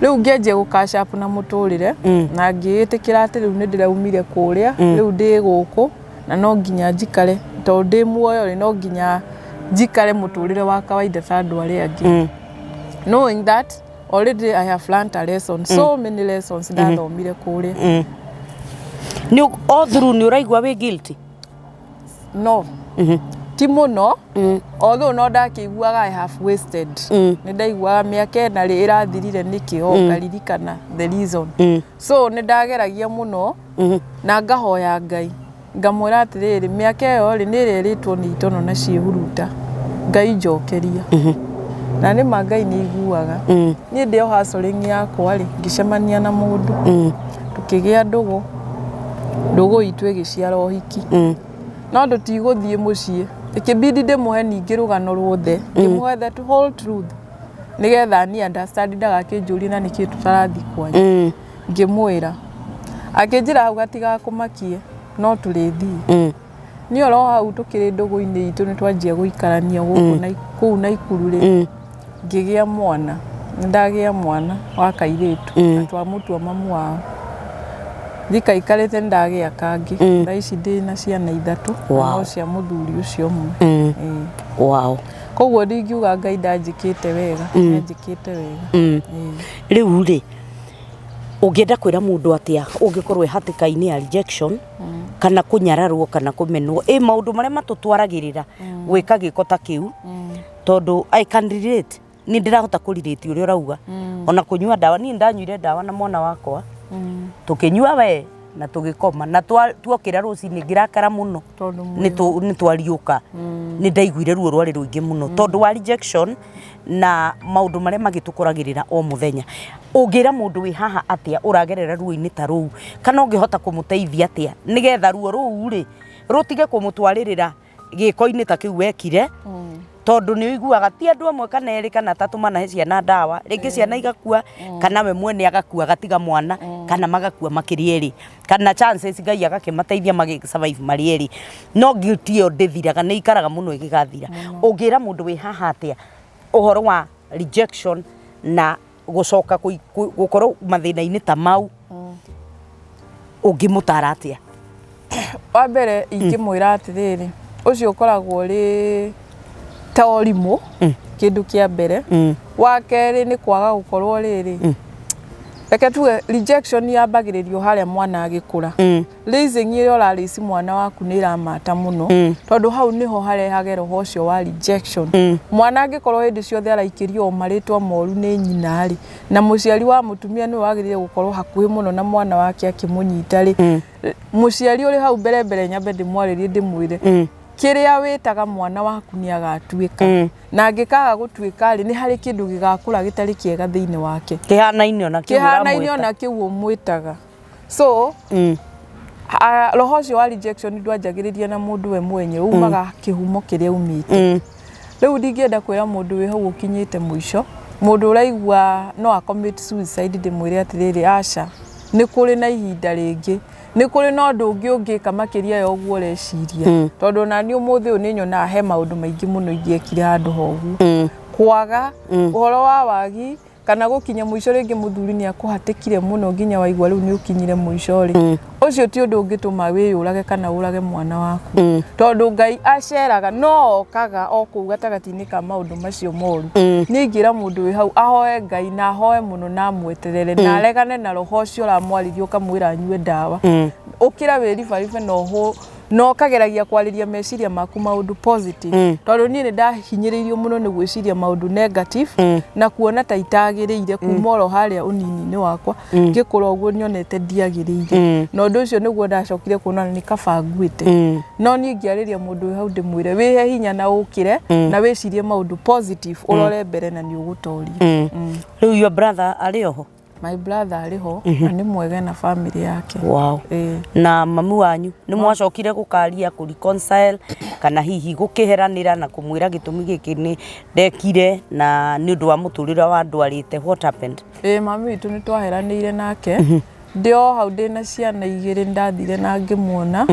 Rĩu ngĩanjia gũ catch up na mũtũrĩre na ngĩĩtĩkĩra atĩ rĩu nĩ ndĩraumire kũrĩa, rĩu ndĩ gũkũ na no nginya njikare, tondũ ndĩ muoyo rĩ, no nginya njikare mũtũrĩre wa kawaida ta andũ arĩa angĩ, knowing that already I have learned a lesson, so many lessons ndathomire kũrĩa. Nĩ all through nĩ ũraigua wĩ guilty? No, ti mũno, although no ndakĩiguaga I have wasted. Nĩ ndaiguaga mĩaka ĩna rĩ ĩrathirire nĩkĩ, o ngaririkana the reason. So nĩ ndageragia mũno na ngahoya Ngai, ngamwĩra atĩrĩrĩ, mĩaka ĩyo rĩ, nĩ ĩrĩa ĩrĩtwo nĩ itono na ciĩhuruta, Ngai njokeria. Na nĩ ma Ngai nĩ aiguaga. Niĩ ndĩ o hustling yakwa rĩ, ngĩcemania na mũndũ, tũkĩgĩa ndũgũ, ndũgũ itũ ĩgĩciara ũhiki. No tũtigũthiĩ mũciĩ, ĩkĩbidi ndĩmũhe ningĩ rũgano ruothe, ngĩmũhe the whole truth nĩgetha ni understand, ndagakĩnjũrie na nĩkĩ tũtarathiĩ kwanyu. Ngĩmwĩra, akĩnjĩra hau gatigakũmakie, no tũrĩthiĩ. Niĩ oro hau tũkĩrĩ ndũgũ-inĩ itũ nĩ twanjia gũikarania gũkũ na kũu Naikuru rĩ, ngĩgĩa mwana. Nĩ ndagĩa mwana wa kairĩtu na twamũtua mamu wao. Thikaikarĩte nĩ ndagĩa kangĩ. Thaa ici ndĩ na ciana ithatũ na no cia mũthuri ũcio ũmwe. Ĩĩ. Koguo ndingiuga Ngai ndanjĩkĩte wega, nĩanjĩkĩte wega. Ĩĩ. Rĩu rĩ, Ũngĩenda kwĩra mũndũ atĩa ũngĩkorwo e hatĩka-inĩ ya rejection kana kũnyararwo kana kũmenwo, ĩ maũndũ marĩa matũtwaragĩrĩra gwĩka gĩko ta kĩu? Tondũ I can relate, nĩ ndĩrahota kũ relate ũrĩa ũrauga. Ona kũnyua ndawa, niĩ ndanyuire ndawa na mwana wakwa, tũkĩnyua we na tũgĩkoma, na tuokĩra rũcinĩ ngĩrakara mũno. Tondũ nĩ twariũka, nĩ ndaiguire ruo rwarĩ rũingĩ mũno tondũ wa rejection na maũndũ marĩa magĩtũkoragĩrĩra o mũthenya. Ũngĩra mũndũ wĩ haha atĩa ũragerera ruo-inĩ ta rũu, kana ũngĩhota kũmũteithia atĩa nĩgetha ruo rũu rĩ rũtige kũmũtwarĩrĩra gĩko-inĩ ta kĩu wekire? Tondũ nĩ ũiguaga ti andũ amwe kana erĩ kana atatũ manahe ciana ndawa, rĩngĩ ciana igakua, kana we mwene agakua agatiga mwana, kana magakua makĩrĩ erĩ, kana chances Ngai agakĩmateithia magĩ survive marĩ erĩ, no guilt ĩyo ndĩthiraga, nĩ ikaraga mũno ĩgĩgathira. Ũngĩra mũndũ wĩ haha atĩa ũhoro wa rejection na gũcoka gũkorwo mathĩna-inĩ ta mau? Ũngĩmũtara atĩa? Wa mbere ingĩmwĩra atĩrĩrĩ, ũcio ũkoragwo ũrĩ ta ũrimũ, kĩndũ kĩa mbere. Wa kerĩ nĩ kwaga gũkorwo rĩrĩ, reke tuge rejection yambagĩrĩrio harĩa mwana agĩkũra. Raising ĩrĩa ũrarĩci mwana waku nĩ ĩramata mũno, tondũ hau nĩho harehage roho ũcio wa rejection. Mwana angĩkorwo hĩndĩ ciothe araikĩrio o marĩtwa moru nĩ nyina rĩ, na mũciari wa mũtumia nĩwe wagĩrĩire gũkorwo hakuhĩ mũno na mwana wake akĩmũnyita rĩ, mũciari ũrĩ hau mbere mbere, nyambe ndĩmwarĩrie, ndĩmwĩre kĩrĩa wĩtaga mwana waku nĩ agatuĩka, na angĩkaga gũtuĩka rĩ, nĩ harĩ kĩndũ gĩgakũra gĩtarĩ kĩega thĩinĩ wake. Kĩhanaine ona kĩu kĩhanaine ũramwĩta. Ona kĩu ũmwĩtaga. So roho ũcio wa rejection ndwanjagĩrĩria na mũndũ we mwenye, umaga kĩhumo kĩrĩa umĩte. Rĩu ndingĩenda kwĩra mũndũ wĩ hau ũkinyĩte mũico, mũndũ ũraigua no a commit suicide, ndĩmwĩre atĩrĩrĩ, aca, nĩ kũrĩ na ihinda rĩngĩ, nĩ kũrĩ na ũndũ ũngĩ ũngĩka makĩria ya ũguo ũreciria. Tondũ ona niĩ ũmũthĩ ũyũ nĩ nyonaga he maũndũ maingĩ mũno ingĩekire handũ ha ũguo. Kwaga ũhoro wa wagi kana gũkinya mũico, rĩngĩ mũthuri nĩ akũhatĩkire mũno nginya waigua rĩu nĩ ũkinyire mũico rĩ, ũcio ti ũndũ ũngĩtũma wĩyũrage kana ũrage mwana waku, tondũ Ngai aceraga no okaga o kũu gatagatĩ-inĩ ka maũndũ macio moru. Niĩ ingĩra mũndũ wĩ hau ahoe Ngai na ahoe mũno na amweterere na aregane na roho ũcio ũramwarĩria ũkamwĩra anyue ndawa. Ũkĩra wĩribaribe na ũhũ na ũkageragia kwarĩria meciria maku maũndũ positive, tondũ niĩ nĩ ndahinyĩrĩirio mũno nĩ gwĩciria maũndũ negative na kuona ta itagĩrĩire kuma oro harĩa ũnini-inĩ wakwa, ngĩkũra ũguo nyonete ndiagĩrĩire, na ũndũ ũcio nĩguo ndacokire kuona nĩ kaba nguĩte. No niĩ ingĩarĩria mũndũ wĩ hau ndĩmwĩre, wĩhe hinya na ũkĩre na wĩcirie maũndũ positive, ũrore mbere na nĩ ũgũtoria. Rĩu your brother arĩ oho? My brother arĩ ho na nĩ mwega na family yake. Ĩĩ. Na mami wanyu nĩ mwacokire gũkaria, kũ reconcile, kana hihi gũkĩheranĩra na kũmwĩra gĩtũmi gĩkĩ nĩ ndekire na nĩ ũndũ wa mũtũrĩre wa ndwarĩte? What happened? Ĩĩ, mami witũ nĩ twaheranĩire nake ndĩ o hau ndĩ na ciana igĩrĩ. Ndathire na ngĩmuona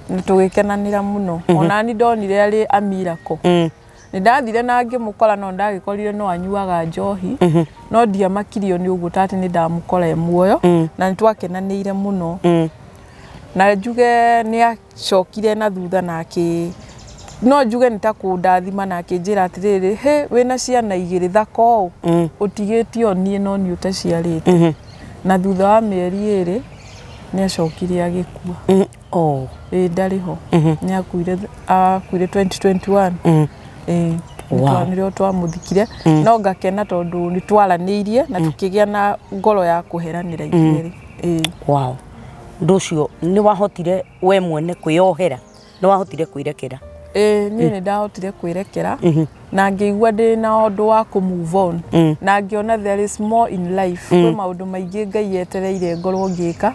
na tũgĩkenanĩra mũno. Ona ni ndonire arĩ a miracle. Nĩ ndathire na ngĩmũkora, no ndagĩkorire no anyuaga njohi, no ndiamakirio nĩ ũguo tatĩ nĩ ndamũkora e muoyo na nĩ twakenanĩire mũno. Na njuge nĩ acokire na thutha na akĩ, no njuge nĩ ta kũndathima na akĩnjĩra atĩrĩrĩ, hĩ, wĩna ciana igĩrĩ thaka ũũ, ũtigĩtie o niĩ no niĩ ũtaciarĩte. Na thutha wa mĩeri 2 nĩ acokire agĩkua. Oh. Ĩĩ, ndarĩ ho, nĩ akuire, akuire 2021. Ĩĩ. Nĩrĩo twamũthikire, no ngakena tondũ nĩ twaranĩirie na tũkĩgĩa na ngoro ya kũheranĩra ithuerĩ. Ĩĩ. Wow, ũndũ ũcio nĩ wahotire we mwene kwĩyohera, nĩ wahotire kwĩrekera? Ĩĩ, niĩ nĩ ndahotire kwĩrekera na ngĩigua ndĩ na ũndũ wa kũ move on na ngĩona there is more in life, kwĩ maũndũ maingĩ Ngai etereire ngorwo ngĩka,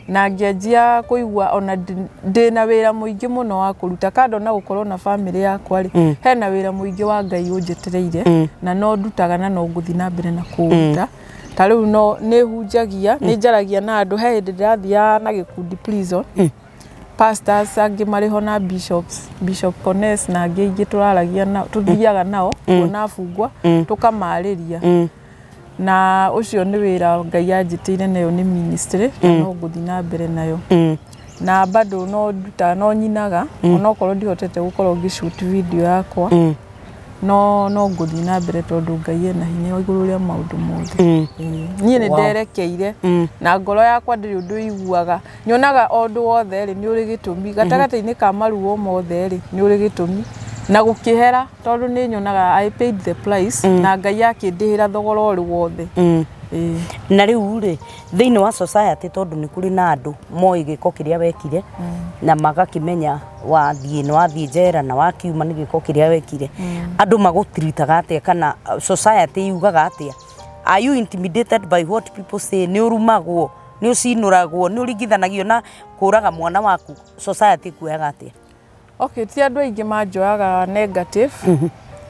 na ngĩanjia kũigua ona ndĩna wĩra mũingĩ mũno wa kũruta kando na gũkorwo na famĩlĩ yakwa rĩ, hena wĩra mũingĩ wa Ngai ũnjetereire na no ndutaga na no ngũthiĩ na mbere na kũũruta. Ta rĩu no nĩ hunjagia, nĩ njaragia na andũ. He hĩndĩ ndĩrathiaga na gĩkundi prison, pastors angĩ marĩ ho na bishops, Bishop Kones na angĩ aingĩ, tũraragia nao, tũthiaga nao kuona abungwa, tũkamarĩria, na ũcio nĩ wĩra Ngai anjĩtĩire nayo, nĩ ministry na no ngũthiĩ na mbere nayo. Na bado no ndutaga, no nyinaga, onokorwo ndihotete gũkorwo ngĩ shoot video yakwa. No no ngũthiĩ na mbere tondũ Ngai ena hinya igũrũ rĩa maũndũ mothe. Ĩĩ. Niĩ nĩ nderekeire na ngoro yakwa ndĩrĩ ũndũ ĩiguaga. Nyonaga o ũndũ wothe rĩ nĩ ũrĩ gĩtũmi. Gatagatĩ-inĩ ka maruo mothe rĩ nĩ ũrĩ gĩtũmi. Na gũkĩhera tondũ nĩ nyonaga I paid the price na Ngai akĩndĩhĩra thogora ũrĩ wothe. Ĩĩ. Na rĩu rĩ, thĩinĩ wa society tondũ nĩ kũrĩ na andũ moĩ gĩko kĩrĩa wekire na magakĩmenya wathiĩ nĩ wathiĩ njera na wakiuma nĩ gĩko kĩrĩa wekire, andũ magũtiritaga atĩa kana society yugaga atĩa? Are you intimidated by what people say? Nĩ ũrumagwo, nĩ ũcinũragwo, nĩ ũringithanagio na kũraga mwana waku? Society ĩkuoyaga atĩa? Okay, ti andũ aingĩ manjoyaga negative.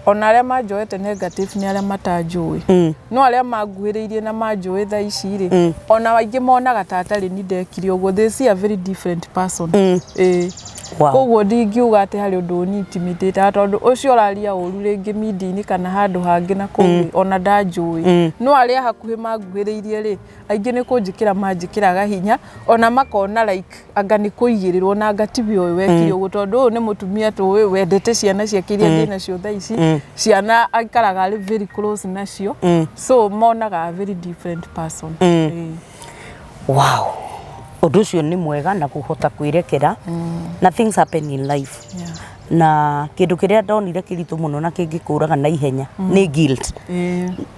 Ona arĩa manjoete negative nĩ arĩa matanjũĩ. No arĩa manguhĩrĩirie na manjũĩ thaa ici rĩ, ona aingĩ monaga ta atarĩ ni ndekire ũguo. They see a very different person. Ĩĩ. Wow. Koguo ndingiuga atĩ harĩ ũndũ ũni intimidate tondũ ũcio ũraria ũru rĩngĩ media-inĩ kana handũ hangĩ na kũu rĩ, ona ndanjũĩ. No arĩa hakuhĩ manguhĩrĩirie rĩ, aingĩ nĩ kũnjĩkĩra manjĩkĩraga hinya ona makona like anga nĩ kũigĩrĩrwo na anga tiwe ũyũ wekire ũguo tondũ ũyũ nĩ mũtumia tũĩ wendete ciana ciake iria ndĩ nacio thaa ici. Ciana aikaraga arĩ very close nacio, so monaga a very different person. Ĩĩ. Wow, ũndũ ũcio nĩ mwega na kũhota kwĩrekera na things happen in life. Na kĩndũ kĩrĩa ndonire kĩritũ mũno na kĩngĩkũraga na ihenya nĩ guilt.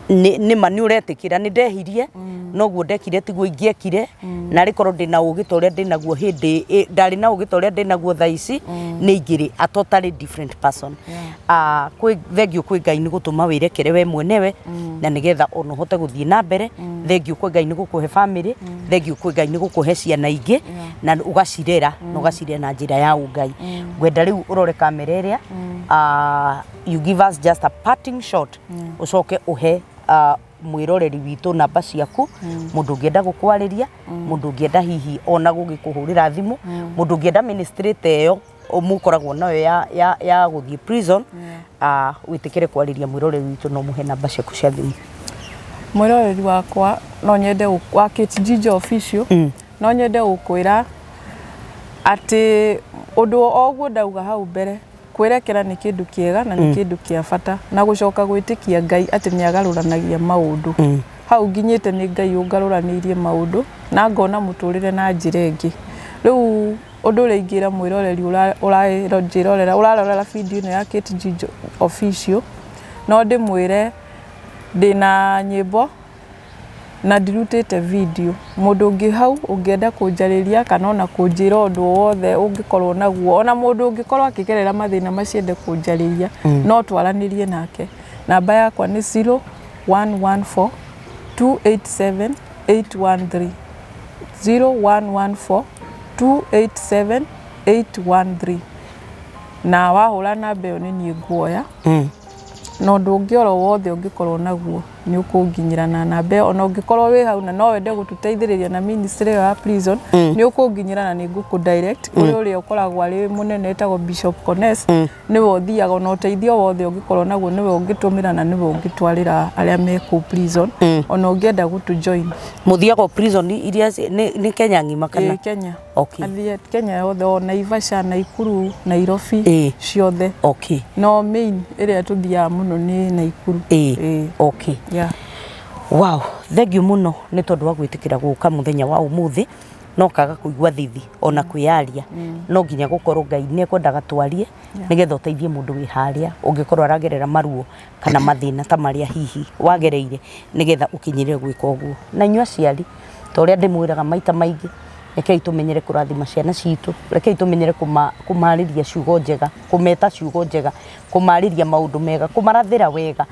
Nĩ ma nĩ ũretĩkĩra nĩ ndehirie, noguo ndekire tiguo ingĩekire, na arĩ korwo ndĩna ũgĩ ta ũrĩa ndĩnaguo hĩndĩ ndarĩ na ũgĩ ta ũrĩa ndĩnaguo thaa ici, nĩ ingĩrĩ a totally different person. Ah, kwĩ thengiũ kwĩ Ngai nĩ gũtũma wĩrekere we mwenyewe na nĩgetha ona ũhote gũthiĩ na mbere. Thengiũ kwĩ Ngai nĩ gũkũhe family, thengiũ kwĩ Ngai nĩ gũkũhe ciana ingĩ na ũgacirera na ũgacirera na njĩra ya ũngai. Ngwenda rĩu ũrore kamera ĩrĩa, ah, you give us just a parting shot, ũcoke ũhe mwĩroreri witũ namba ciaku, mũndũ ũngĩenda gũkwarĩria, mũndũ ũngĩenda hihi ona gũgĩkũhũrĩra thimũ, mũndũ ũngĩenda ministry ta ĩyo mũkoragwo nayo ya gũthiĩ prison, wĩtĩkĩre kwarĩria mwĩroreri witũ na ũmũhe namba ciaku cia thimũ. Mwĩroreri wakwa, no nyende wa Kate Jijo Official, no nyende gũkwĩra atĩ ũndũ o ũguo ndauga hau mbere, kwĩrekera nĩ kĩndũ kĩega na nĩ kĩndũ kĩa bata, na gũcoka gwĩtĩkia Ngai atĩ nĩ agarũranagia maũndũ. Hau nginyĩte nĩ Ngai ũngarũranĩirie maũndũ na ngona mũtũrĩre na njĩra ĩngĩ. Rĩu ũndũ ũrĩa ingĩra mwĩroreri ũranjĩrorera, ũrarorera video ĩno ya Kate Jijo Official, no ndĩmwĩre ndĩna nyĩmbo na ndirutĩte video. Mũndũ ũngĩ hau ũngĩenda kũnjarĩria kana ona kũnjĩra ũndũ o wothe ũngĩkorwo naguo, ona mũndũ ũngĩkorwo akĩgerera mathĩna macio ende kũnjarĩria, no twaranĩrie nake. Namba yakwa nĩ 0114 287 813, 0114 287 813, na wahũra namba ĩyo nĩ niĩ nguoya. Na ũndũ ũngĩ oro wothe ũngĩkorwo naguo nĩ ũkũnginyĩra na namba ĩyo. Ona ũngĩkorwo wĩ hau na no wende gũtũteithĩrĩria na ministry ĩyo ya prison, nĩ ũkũnginyĩra na nĩ ngũkũ direct kũrĩ ũrĩa ũkoragwo arĩ mũnene etagwo Bishop Kones. Nĩwe ũthiaga ona ũteithio wothe ũngĩkorwo naguo, nĩwe ũngĩtũmĩra na nĩwe ũngĩtwarĩra arĩa me kũu prison, ona ũngĩenda gũtũ join. Mũthiaga prison iria nĩ Kenya ng'ima kana? Ĩĩ, Kenya. Athiĩ Kenya yothe, o Naivasha, Naikuru, Nairobi, ciothe. No main ĩrĩa tũthiaga mũno nĩ Naikuru. Ĩĩ. Yeah. Wow, thengiũ mũno nĩ tondũ wa gwĩtĩkĩra gũka mũthenya wa ũmũthĩ. No kaga kũigua thithi ona kwĩyaria, no nginya gũkorwo Ngai nĩ ekwendaga twarie nĩgetha ũteithie mũndũ wĩ harĩa ũngĩkorwo aragerera maruo kana mathĩna ta marĩa hihi wagereire nĩgetha ũkinyĩrĩre gwĩka ũguo. Na inyuĩ aciari, ta ũrĩa ndĩmwĩraga maita maingĩ, rekei tũmenyere kũrathima ciana citũ, rekei tũmenyere kũmarĩria ciugo njega, kũmeta ciugo njega, kũmarĩria maũndũ mega, kũmarathĩra wega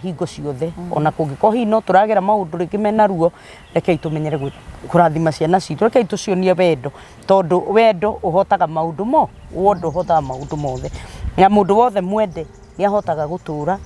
hingo ciothe. Ona kũngĩkorwo hihi no tũragera maũndũ rĩngĩ mena ruo, rekei tũmenyere kũrathima ciana citũ, rekei tũcionie wendo, tondũ wendo ũhotaga maũndũ mo, wendo ũhotaga maũndũ mothe. Na mũndũ wothe mwende nĩ ahotaga gũtũra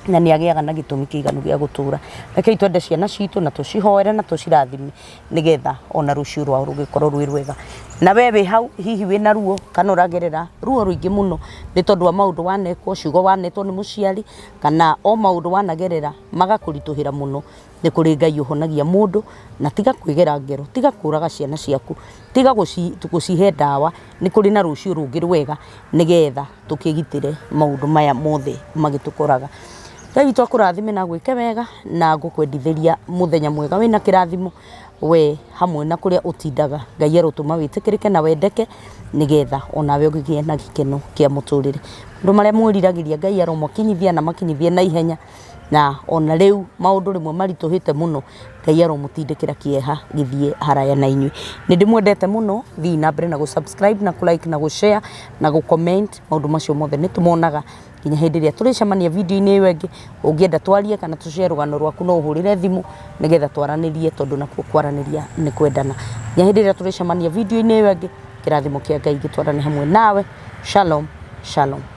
na nĩ agĩaga na gĩtũmi kĩiganu gĩa gũtũra. Rekei twende ciana citũ na tũcihoere na tũcirathime nĩgetha ona rũciũ rwao rũgĩkorwo rwĩ rwega. Na we wĩ hau hihi wĩna ruo kana ũragerera ruo rũingĩ mũno nĩ tondũ wa maũndũ wanekwo, ciugo wanetwo nĩ mũciari, kana o maũndũ wanagerera magakũritũhĩra mũno, Nĩ kũrĩ Ngai ũhonagia mũndũ, na tiga kwĩgera ngero, tiga kũraga ciana ciaku, tiga gũcihe ndawa, nĩ kũrĩ na rũciũ rũngĩ rwega, nĩgetha tũkĩgitĩre maũndũ maya mothe magĩtũkoraga. Ngai witũ akũrathime na agwĩke wega, na ngũkwendithĩria mũthenya mwega wĩna kĩrathimo, we hamwe na kũrĩa ũtindaga. Ngai arotũma wĩtĩkĩrĩke na wendeke, nĩgetha onawe ũgĩgĩe na gĩkeno kĩa mũtũrĩre. Maũndũ marĩa mwĩriragĩria Ngai aromakinyithia na amakinyithie na ihenya. Na ona rĩu maũndũ rĩmwe maritũhĩte mũno, Ngai aromũtindĩkĩra kĩeha gĩthiĩ haraya na inyuĩ. Nĩ ndĩmwendete mũno, thiĩi na mbere na gũ subscribe na kũ like na gũ share na gũ comment, maũndũ macio mothe nĩ tũmonaga nginya hĩndĩ ĩrĩa tũrĩcemania video-inĩ ĩyo ĩngĩ. Ũngĩenda twarie kana tũ share rũgano rwaku no ũhũrĩre thimũ nĩgetha twaranĩrie tondũ nakuo kwaranĩria nĩ kwendana. Nginya hĩndĩ ĩrĩa tũrĩcemania video-inĩ ĩyo ĩngĩ, kĩrathimo kĩa Ngai gĩtwarane hamwe nawe. Shalom, shalom.